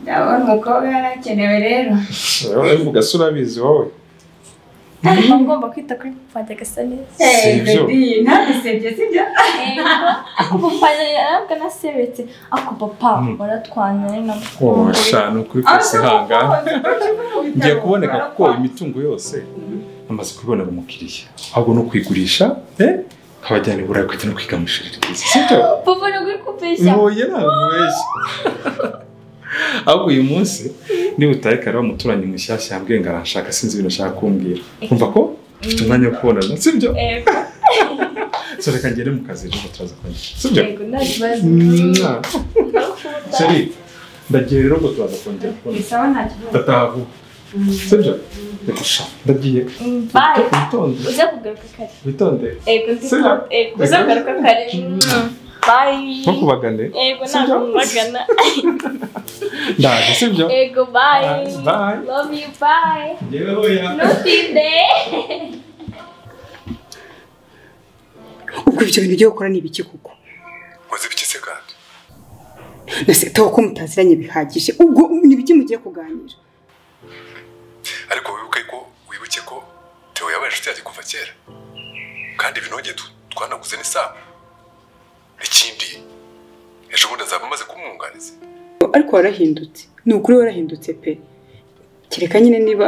Ndabona umukobwa yarakenewe rero. Uravuga se urabizi wowe? Mba ngomba kwita kuri papa wanjye agasa neza. Sibyo. Ntabisebye sibyo? Ako papa yarabwa nasebetse. Ako papa baratwanya ari Oh, sha ni ukuri kose ihangane. Ngiye kuboneka kuko imitungo yose amaze kubibonera umukiriya. Ahubwo no kwigurisha, nkabajyana i Burayi ukajya no kwiga mu ishuri ryiza. Sibyo? Papa ni ukuri kubeshya. Ntuye ntabwo ubeshya. Ahubwo uyu munsi niba utaye kare wa muturanyi mushyashya yambwiye ngo aranshaka sinzi ibintu ashaka kumbwira. Kumva ko ufite umwanya wo kubonana, sibyo? Yego. So reka ngere mu kazi rero turaza kongera. Sibyo? Yego nta kibazo. Sheri, ndagiye rero ngo turaza kongera kubonana. Ni sawa nta kibazo. Ndataha vuba. Sibyo? Reka sha, ndagiye. Bye. Witonde. Uze kugaruka kare. Witonde. Yego nditonde. Yego uze kugaruka kare. Bye. Ntukubagane. Yego ntabwo nkubagana. Ndaje, sibyo? Yego bye. Bye. Love you, bye. Njyewe hoya. Ntutinde. Ubwo ibyo bintu ugiye gukora ni ibiki koko? Nkoze ibiki se kandi? Nase Theo ko mutaziranye bihagije, ubwo ni ibiki mugiye kuganira? Ariko wibuke ko Theo yabaye inshuti yanjye kuva kera. Kandi ibinogeye twanaguze n'isambu. Ikindi ejo bundi azaba amaze kumwunganiza. Ariko warahindutse, ni ukuri warahindutse pe. Kereka nyine niba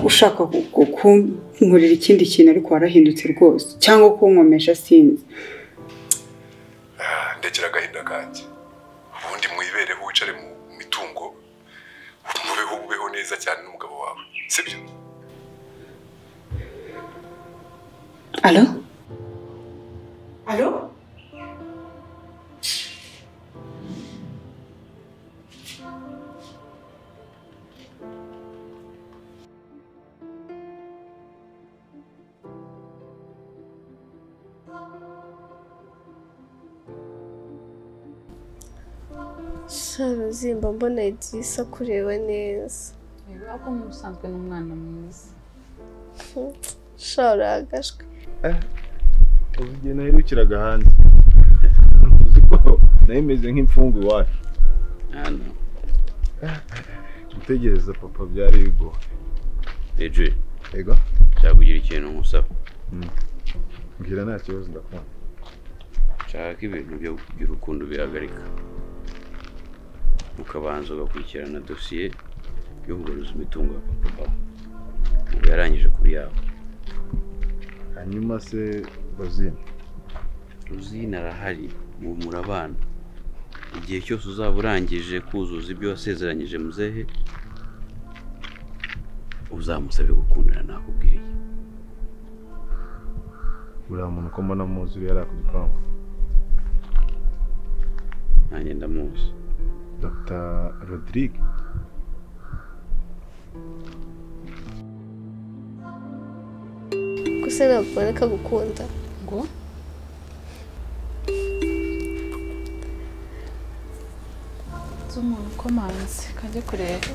ushaka kunkorera ikindi kintu ariko warahindutse rwose cyangwa kunkomesha sinzi. Ndekera agahinda kanjye. Ubundi mwibereho wicare mu mitungo mubeho ubeho neza cyane n'umugabo wawe. Sibyo? Allo? Allo? Ruzimba mbona Idrissa kureba neza. Yego ko musanzwe n'umwana mwiza. Sha uragashwe. Uzi igihe naherukiraga hanze. Uzi ko nayimeze nk'imfungwa iwacu. Hano. Gutegereza papa byari bigoye. Eje. Yego. Nshaka kugira ikintu nkusaba. Mbwira nta kibazo ndakubona. Nshaka ibintu by'urukundo bihagarika. Ukabanza ugakurikirana dosiye yo kugaruza imitungo ya papa. Ubu yarangije kuba yawe. Hanyuma se Rosine? Rosine arahari, ubu murabana. Igihe cyose uzaba urangije kuzuza ibyo wasezeranyije muzehe, uzamusabe gukundana nakubwiriye. Uriya muntu ko mbona muzi uriya ari ku gipangu? Nanjye ndamuzi. Dr. Rodrigue. Gusa ntabwo kagukunda ngo z'umuntu ukomanze kajye kureba.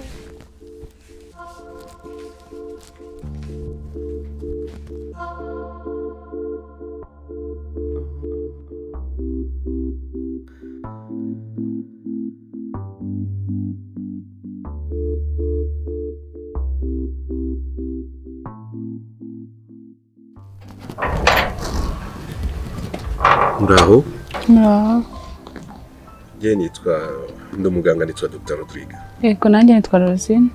Muraho? Muraho. Njye nitwa ndi umuganga nitwa Dr. Rodrigue. Yego nanjye nitwa Rosine.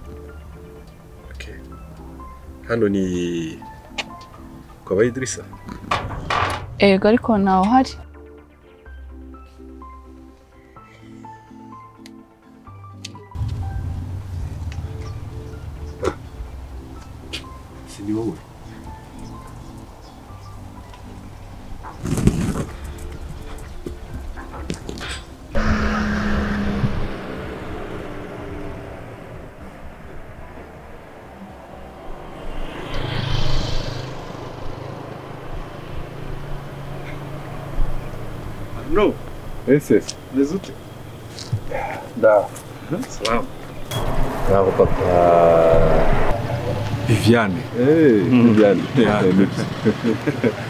Okay. Hano ni kwa Idrissa? Yego ariko ntawe uhari. Si ni wowe? No. Ese. Meze ute? Da. Salamu. Bravo papa. Viviane. Viviane.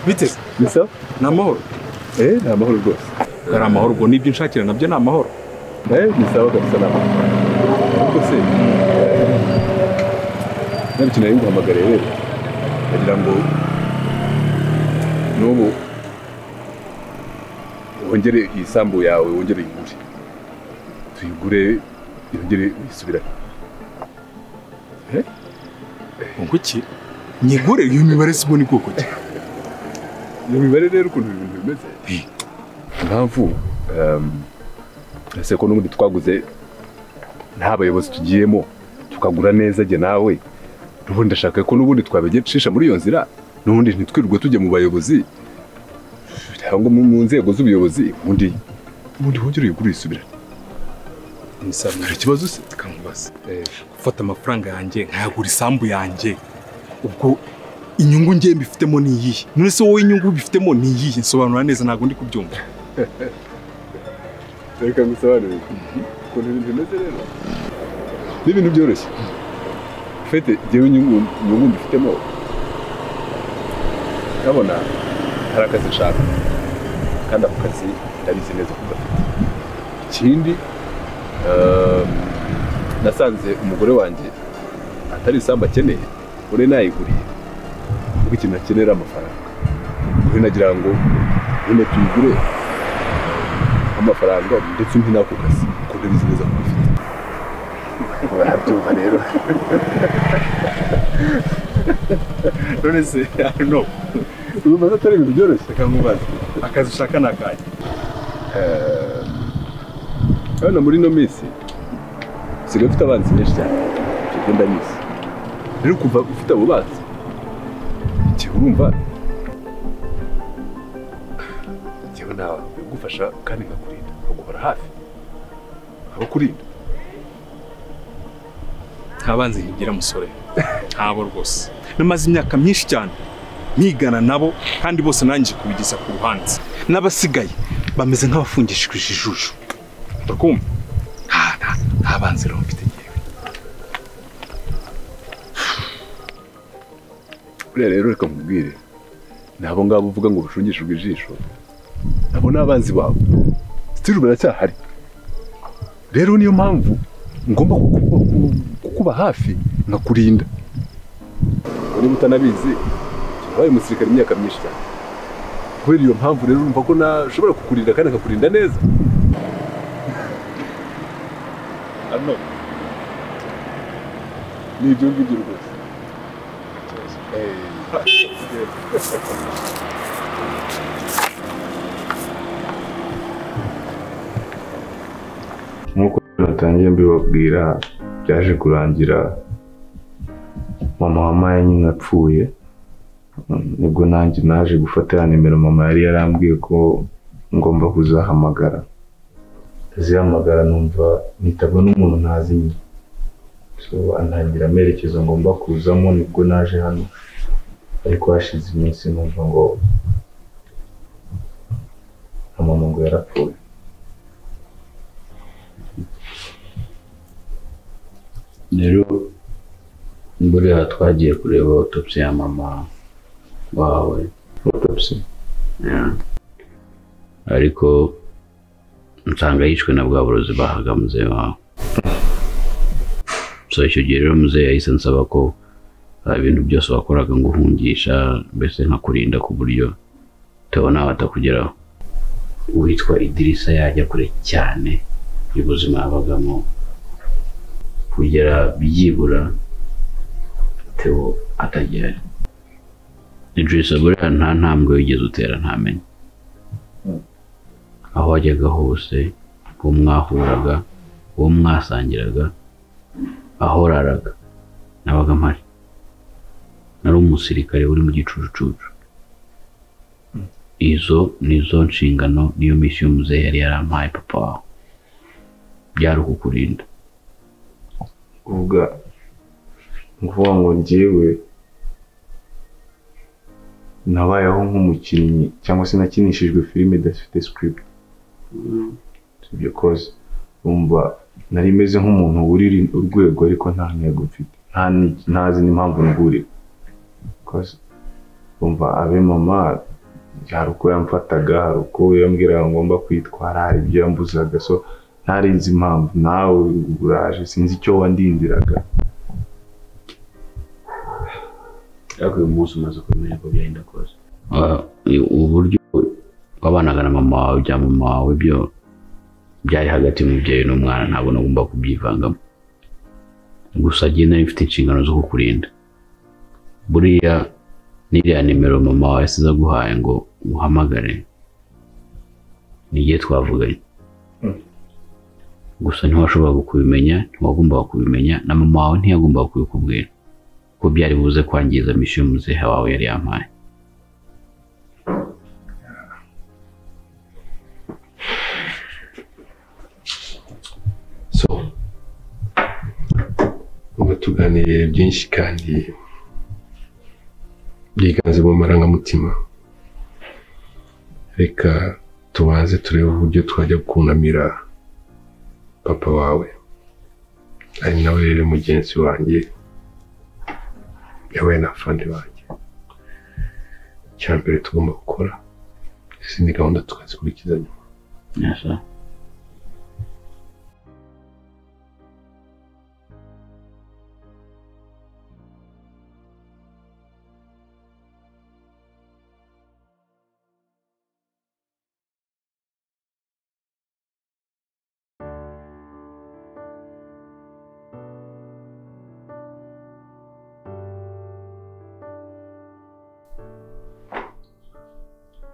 Bite? Ni sawa? Ni amahoro. Ni amahoro rwose. Ari amahoro ubwo n'ibyo nshakira nabyo ni amahoro. Ni sawa kabisa nawe. Ariko se nabyo nari nguhamagariye rero ndagira ngo n'ubu wongere isambu yawe, wongere uyigure, tuyigure yongere uyisubirane. Ngo iki nyigure? Iyo mibare si ubona ubwoko ki? Iyo mibare rero ukuntu ibintu bimeze, impamvu ese ko n'ubundi twaguze nta bayobozi tugiyemo, tukagura neza jye nawe, n'ubundi ndashaka ko n'ubundi twabigisha muri iyo nzira, n'ubundi ntitwirirwe tujye mu bayobozi cyangwa mu nzego z'ubuyobozi, ubundi wongere uyigure uyisubirane. Hari ikibazo se? Tukamubaza gufata amafaranga yanjye nkayagura isambu yanjye, ubwo inyungu ngiye mbifitemo ni iyihe? None se wowe inyungu ubifitemo ni iyihe? Nsobanura neza, ntabwo ndi kubyumva. Reka ngusobanurire ukuntu ibintu bimeze rero. Ni ibintu byoroshye. Fete jyewe inyungu mbifitemo, ndabona hari akazi nshaka kandi ako kazi ndabizi neza ko gafite. Ikindi nasanze umugore wanjye atari isambu akeneye, ure nayiguriye, kuko ikintu akenera amafaranga. Ure nagira ngo nyine tuyigure amafaranga ndetse umpe n'ako kazi kuko ndabizi neza ko gafite. Barabyumva rero. None se no urumva atari ibintu byoroshye? Reka nkubaze, akazi ushaka ni akahe? Hano muri ino minsi usigaye ufite abanzi benshi cyane, ibyo ndabizi. Rero kuva ufite abo banzi, igihe urumva njyewe nawe bigufasha kandi nkakurinda, nkaguhora hafi, nkabakurinda. Nta banzi nkigira musore, ntabo rwose. Namaze imyaka myinshi cyane nigana nabo kandi bose narangije kubigeza ku ruhande, n'abasigaye bameze nk'abafungishijwe ijijuju. Urakumva? Nta banzi rero mfite ngewe. Buriya rero reka nkubwire, nabo ngabo uvuga ngo bashungishijwe ijisho, nabo ni abanzi bawe, sitiri baracyahari. Rero niyo mpamvu ngomba kukuba hafi nkakurinda. Niba utanabizi, wabaye umusirikare imyaka myinshi cyane. Kubera iyo mpamvu rero urumva ko nashobora kukurinda kandi nkakurinda neza. Ano ni ibyo ngibyo rwose. Nk'uko natangiye mbibabwira, byaje kurangira mama wa Maya nyine apfuye, nibwo nanjye naje gufata ya nimero mama yari yarambwiye ko ngomba kuzahamagara. Ndazihamagara numva nitabwa n'umuntu ntazi nyine, so antangira amerekezo ngomba kuzamo, nibwo naje hano. Ariko hashize iminsi numva ngo mama ngo yarapfuye. Rero buriya twagiye kureba autopsy ya mama wawe. Autopsy? Yeah. Ariko nsanga yishwe na bwa burozi bahaga muzehe wawe. So icyo gihe rero muzehe yahise ansaba ko ibintu byose wakoraga nguhungisha, mbese nkakurinda ku buryo tubona batakugeraho. Uwitwa Idirisa yajya kure cyane y'ubuzima yabagamo, kugera byibura Theo atagera. Idrisa buriya nta ntambwe wigeze utera ntamenye. Aho wajyaga hose, uwo mwahuraga, uwo mwasangiraga, aho raraga, nabaga mpari. Nari umusirikare uri mu gicucucu. Izo nizo nshingano, niyo misiyo muzehe yari yarampaye papa wawe. Byari ukukurinda. Kuvuga ngo njyewe nabayeho nk'umukinnyi cyangwa se nakinishijwe filime idafite script. Sibyo cause umva nari meze nk'umuntu wurira urwego ariko nta ntego mfite, ntazi n'impamvu ndwurira. Cause umva abe mama hari uko yamfataga, hari uko yambwiraga ngomba kwitwara, hari ibyo yambuzaga, so Ntari nzi impamvu nawe uraje, sinzi icyo wandindiraga. Ariko uyu munsi umaze kumenya ko byagenda kose. Uburyo wabanaga na mama wawe, bya mama wawe byo byari hagati y'umubyeyi n'umwana, ntabwo nagomba kubyivangamo. Gusa njye nari mfite inshingano zo kukurinda. Buriya n'iriya nimero mama wawe yasize aguhaye ngo uhamagare, nigiye twavuganye. Gusa ntiwashoboraga kubimenya, ntiwagombaga kubimenya, na mama wawe ntiyagombaga kubikubwira, ko byari buze kwangiza misiyo muzehe wawe yari yampaye. So ubwo tuganiriye byinshi kandi byiganze mu marangamutima, reka tubanze turebe uburyo twajya kunamira papa wawe, ari nawe rero mugenzi wanjye, yawe na afande banjye. Icya mbere tugomba gukora, izindi gahunda tukazikurikiza nyuma. Yes, sir.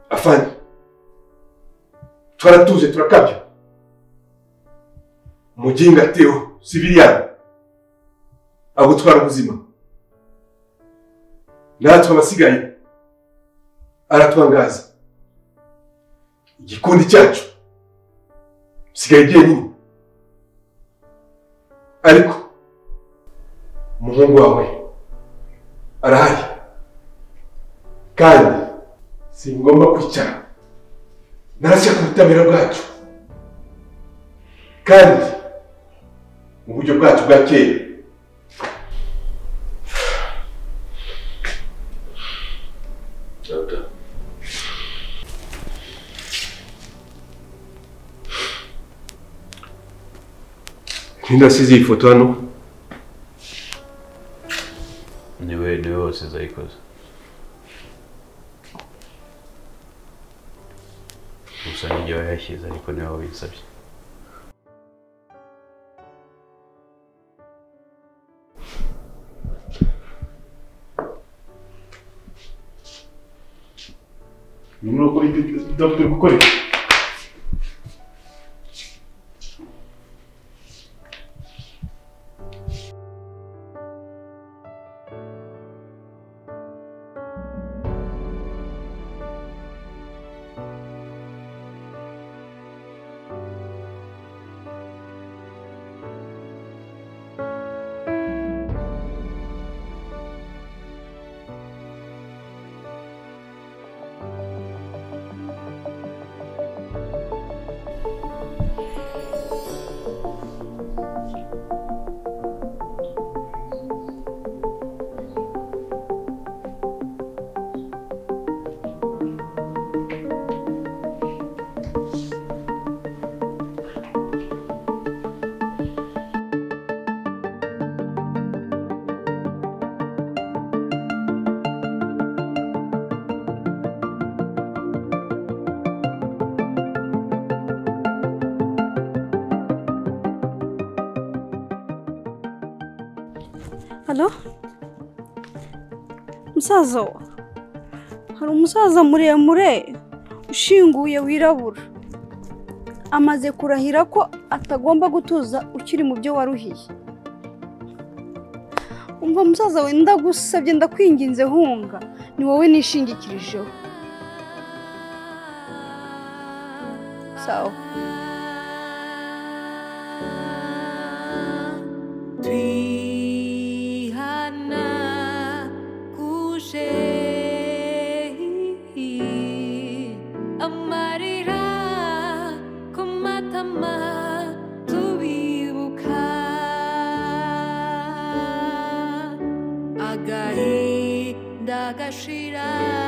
Afande, twaratuje turakabya. Mujinga Theo, civilian, agutwara ubuzima. Natwe abasigaye aratwangaza. Igikundi cyacu sigaye jyenyine. Ariko umuhungu wawe arahari, kandi singomba kwicara narashaka ubutabera bwacu, kandi mu buryo bwacu bwa kera. Ntindasize iyi foto hano. Niwe wasize ayikoze. Gusa nijye wayashyize, ariko niwe wabinsabye. Nuko dr gukora Halo? Musaza wa? Hari umusaza muremure ushinguye wirabura. Amaze kurahira ko atagomba gutuza ukiri mu byo waruhiye. Umva musaza we, ndagusabye ndakwinginze hunga, ni wowe nishingikirijeho. Sawa. Agashira.